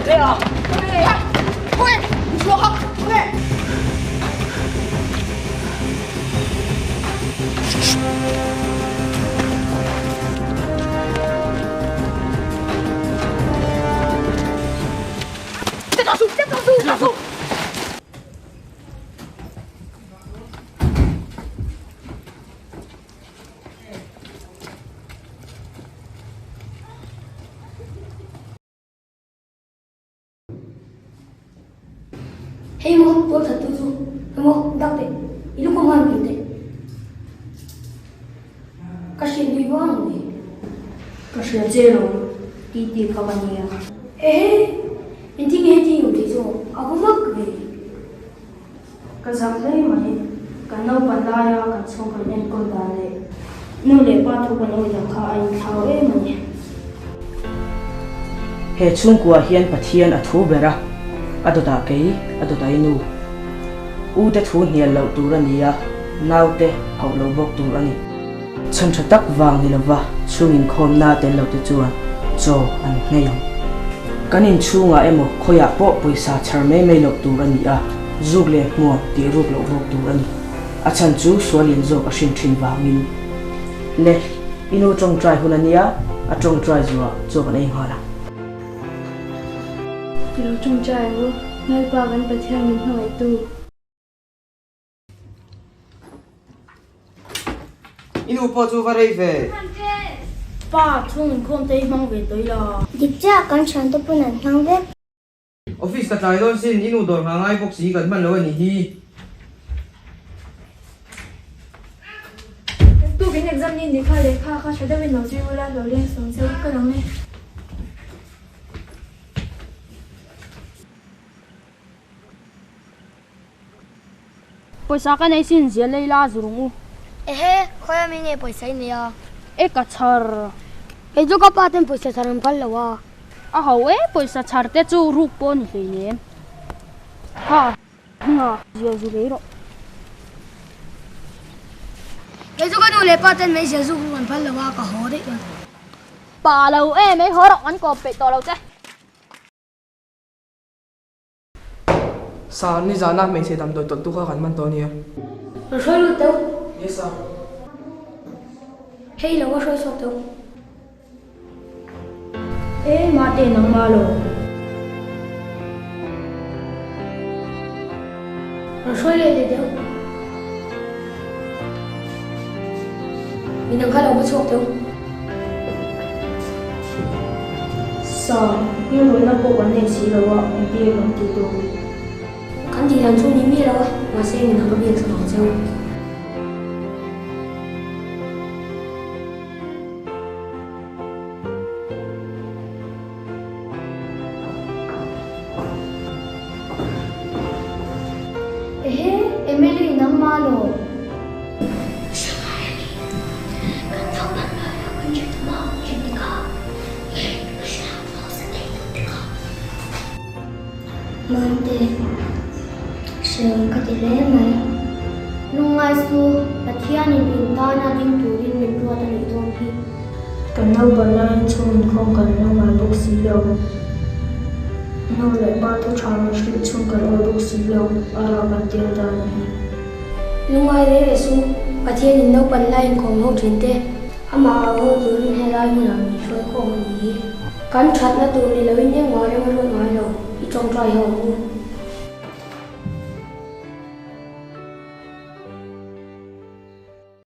hle a. Khawnge? I chhuak a, khawnge? Hei maw tual that tu chu hei maw dak teh i lukhum han pil teh ka hriat nui vang mai. Ka hria che lo ti ti kha ka nia. Ehe engtin nge heti awm thei zawk a va mak ve. Ka zak hle mai. Kan naupan laia kan chhung kan enkawl dan leh nu leh pa thu kan awih dan kha a inthlau em a ni. He chhungkua hian Pathian a thu ber a, a dawtah kei, a dawtah i nu. U te thu hnial loh tur a ni a, nau te hauh lo bawk tur a ni. Chhan tha tak vang ni lova chhung inkhawmna tel lo te chuan chaw an nghei ang. Kan inchhungah emaw khawiah pawh pawisa chhar mai mai loh tur a ni a, zuk leh hmuam tih ruk loh bawk tur a ni. A chhan chu sual lian zawk a hrin thin vangin. Le, i nu tawngtai hun a nia, a tawngtai zuah chaw kan ei nghal a. I lo tawngtai ang u, Lalpa kan Pathian min hmangaihtu. I nu pawh chu va rei ve. Pa, chhung inkhawm te hi hmang ve tawh ila. Dik chiah kan thiante pawn an hmang vek. Office ka tlai dawn sin, i nu dawr nghah ngai bawk si kan hman lo a nih hi. Tukin exam ni ni kha lehkha kha tha deuhin lo zir ula, lo leng sawm che u ka lang e. Pawisa ka nei sin zia lei la zurung u. Ehe, khawi ami nge pawisa i nei a? E ka chhar. Kei chu ka pa ten pawisa chhar an phal lo a. A ho e, pawisa chhar te chu ruk pawh a ni hleinem. Ha, hna zia zu lei rawh. Kei chu ka nu leh pa ten mei zia zuk ruk an phal lo a, ka haw daih dawn. Pa lo e, mei haw rawh, an kawp peih tawh lo che. Sir, nizana hmeichhe damdawi tawlh tu kha kan man tawh a nia. Rawn hruai lut teuh. Yes sir. Hei lo va hruai chhuak teuh. E mate nangmah lo. Rawn hruai leh leh deuh. Midang kha lo va chhuak teuh. Sa, hmingrawlhna pawh kan nei si lo a, engtin kan ti dawn? Kan tih dan chu ni miah lo a, mahse midang ka biak sak ang cheu. Ehe, Emily nangmah law? Mante, hreawm ka ti hle mai. Lungngai su, Pathianin in tana ding turin min ruat a nih dawn hi. Kan naupan laiin chhung inkhawm kan hmang ngai bawk si lo. Nu leh pa te tha min hrilh chhung kan awi bawk si lo, a rah kan tel dan hi. Lungngai reng reng su, Pathianin naupan laiin kawm ho thin te, amah au ho turin helai hmunah min hruai khawm a ni hi. Kan thatna tur ni loin engmah rem a ruat ngai lo, i tawngtai ho ang u.